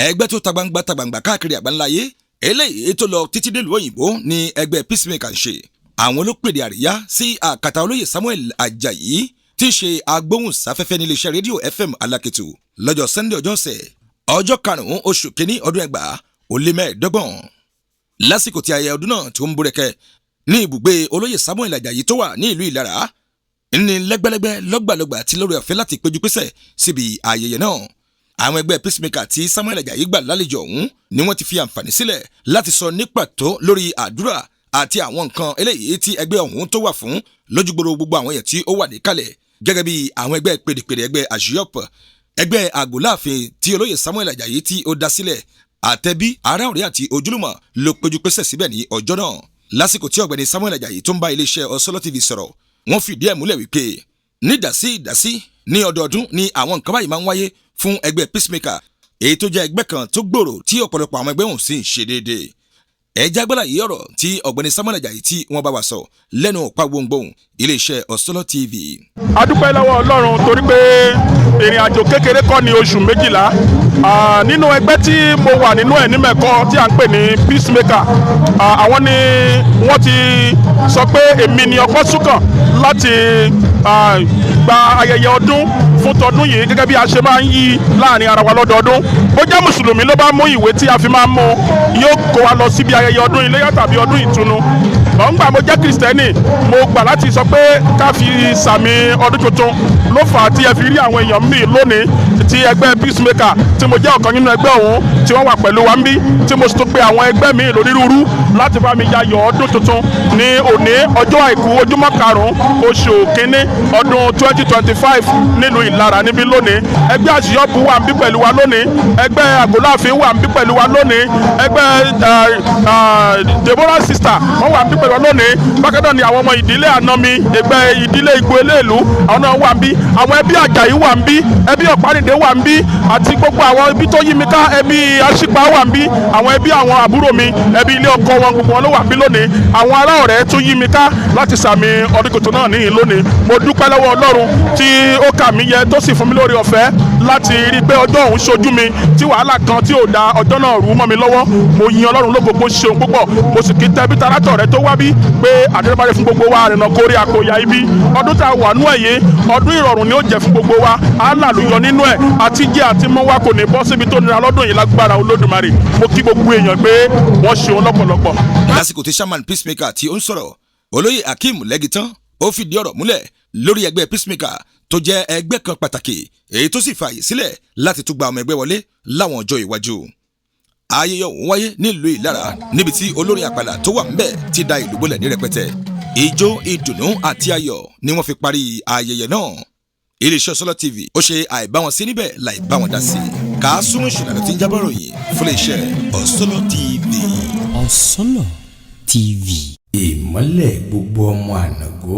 Ẹgbẹ́ tó ta gbangba ta gbangba káàkiri àgbáńláyé eléyìí tó lọ títí délùú òyìnbó ní ẹgbẹ́ Peacemaker ń ṣe. Àwọn olópèdè àríyá sí àkàtà olóyè Samuel Ajayi tí í ṣe agbóhùnsáfẹ́fẹ́ níléeṣẹ́ rédíò FM Alákẹ́tù lọ́jọ́ Sunday, ọjọ́ ọ̀sẹ̀, ọjọ́ 5 oṣù 1 ọdún 2025, lásìkò tí ayẹyẹ ọdún náà tó ń búrẹ́kẹ́ ní ibùgbé olóyè Samuel Ajayi tó wà ní ìlú Ìlara ní lẹ́gbẹ́lẹ́gbẹ́ lọ́gbàlọ́gbà tí lórí ọ̀fẹ́ láti péjú pésẹ̀ síbi ayẹyẹ náà. Àwọn ẹgbẹ́ Peacemaker tí Samuel Ajayi gbà lálejò ọ̀hún ni wọ́n ti fi àǹfààní sílẹ̀ láti sọ ní pàtó lórí àdúrà àti àwọn nǹkan eléyìí tí ẹgbẹ́ ọ̀hún tó wà fún lójúgbòrò gbogbo àwọn èèyàn tí ó wà níkàlẹ̀, gẹ́gẹ́ bí àwọn ẹgbẹ́ pèdèpèdè, ẹgbẹ́ àṣeyọp, ẹgbẹ́ àgọ́láàfin tí olóyè Samuel Ajayi tí ó dá sílẹ̀, àtẹbí, ará, ọ̀rẹ́ àti ojúlùmọ̀ ló péjú pésẹ̀ síbẹ̀ ní ọjọ́ náà. Lásìkò tí ọ̀gbẹ́ni Samuel Ajayi tó ń bá iléeṣẹ́ Ọ̀sọ́lọ́ TV sọ̀rọ̀, wọ́n fìdí ẹ̀ múlẹ̀ wípé nídàsí ìdásí ní ọdọọdún ni àwọn nǹkan báyìí máa ń wáyé fún ẹgbẹ́ Peacemaker, èyí tó jẹ́ ẹgbẹ́ kan tó gbòòrò tí ọ̀pọ̀lọpọ̀ àwọn ẹgbẹ́ ọ̀hún sì ń ṣe déédéé. Ẹ jágbọ́lá yìí ọ̀rọ̀ tí ọ̀gbẹ́ni Samuel Ajayi tí wọ́n bá wa sọ lẹ́nu ọ̀pá gbohùngbohùn iléeṣẹ́ Ọ̀sọ́lọ́ TV. A dúpẹ́ lọ́wọ́ Ọlọ́run torí pé ìrìn àjò kékeré kọ́ ni oṣù 12 nínú ẹgbẹ́ tí mo wà nínú ẹ̀ ní Mẹ̀kọ tí à ń pè ní Peacemaker. Àwọn ni wọ́n ti sọ pé èmi ni ọpọ́ súnkàn láti gba ayẹyẹ ọdún fún tọdún yìí, gẹ́gẹ́ bí a ṣe máa ń yí láàrin ara wa lọ́dọọdún. Bó jẹ́ mùsùlùmí ló bá mú ìwé tí a fi máa ń mú, yóò kó wa lọ síbi ayẹyẹ ọdún iléyá tàbí ọdún ìtúnu. Gbọ̀ngbà mo jẹ́ kìrìsìtẹ́nì, mo gbà láti sọ pé ká fi sàmì ọdún tuntun ló fà á tí ẹ fi rí àwọn èèyàn míì lónìí tí ẹgbẹ́ Peacemaker tí mo jẹ́ ọ̀kan nínú ẹgbẹ́ ọ̀hún tí wọ́n wà pẹ̀lú wa ń bí, tí mo sì tún pe àwọn ẹgbẹ́ míì lónírúurú láti bá mi yayọ̀ ọdún tuntun ní òní, ọjọ́ àìkú, ojúmọ́ 5, oṣù 1, ọdún 2025, nílùú Ìlara níbí lónìí. Ẹgbẹ́ àṣeyọ́pù wà ń bí pẹ̀lú wa lónìí, ẹgbẹ́ àgọ́láàfin wà ń bí pẹ̀lú wa lónìí, ẹgbẹ́ Deborah Sister wọ́n wà ń bí pẹ̀lú wa lónìí. Bákan náà ni àwọn ọmọ ìdílé àná mi, ẹgbẹ́ ìdílé Igbó Eléèlú, àwọn náà wà ń bí. Àwọn ẹbí Àjàyí wà ń bí, ẹbí Ọ̀pánìdé wà ń bí, àti gbogbo àwọn ẹbí tó yí mi ká. Ẹbí Aṣípa wà ń bí, àwọn ẹbí àwọn àbúrò mi, ẹbí ilé ọkọ wọn, gbogbo wọn ló wà ń bí lónìí. Àwọn ará ọ̀rẹ́ tó yí mi ká láti sàmì ọdún tuntun náà níyìn lónìí. Mo dúpẹ́ lọ́wọ́ Ọlọ́run tí ó kà mí yẹ, tó sì fún mi lórí ọ̀fẹ́ láti rí i pé ọjọ́ òun ṣojú mi, tí wàhálà kan tí ò da ọjọ́ náà rú mọ́ mi lọ́wọ́. Mo yin Ọlọ́run lógo bó ṣeun púpọ̀. Mo sì kí tẹbí tarátọ̀ rẹ tó wá bí pé àdéhùn fún gbogbo wa àrìnà kórè àkòyà ibi. Ọdún tá a wà nú ẹ̀ yìí, ọdún ìrọ̀rùn ni ó jẹ́ fún gbogbo wa. Á làlùyọ nínú ẹ̀, àti jẹ́ àti mú wa kò ní bọ́ síbi tó nira lọ́dún yìí lágbára Olódùmarè. Mo kí gbogbo èèyàn pé wọ́n ṣeun lọ́pọ̀lọpọ̀. Lásìkò tí chairman Peacemaker tí ó ń sọ̀rọ̀, olóyè Akeem Lẹ́gìtán, ó fìdí ọ̀rọ̀ múlẹ̀ lórí ẹgbẹ́ Peacemaker tó jẹ́ ẹgbẹ́ kan pàtàkì, èyí tó sì fààyè sílẹ̀ láti tún gba ọmọ ẹgbẹ́ wọlé láwọn ọjọ́ iwájú. Ayẹyẹ ọ̀hún wáyé nílùú Ìlara níbi tí olórin àpàlà tó wà ńbẹ̀ ti da ìlú bólẹ̀ ní rẹpẹtẹ. Ijó ìdùnnú àti ayọ̀ ni wọ́n fi parí ayẹyẹ náà. Iléeṣẹ́ Ọ̀sọ́lọ́ TV ó ṣe àìbá wọn sí níbẹ̀ láì bá wọn dá sí i. Kàásùmù ìṣẹ̀lẹ̀ ló ti ń jábọ̀ ròyìn fún iléeṣẹ́ Ọ̀sọ́lọ́ TV. Ọ̀sọ́lọ̀ TV. Ìmọ́lẹ̀ gbogbo ọmọ ànàgó.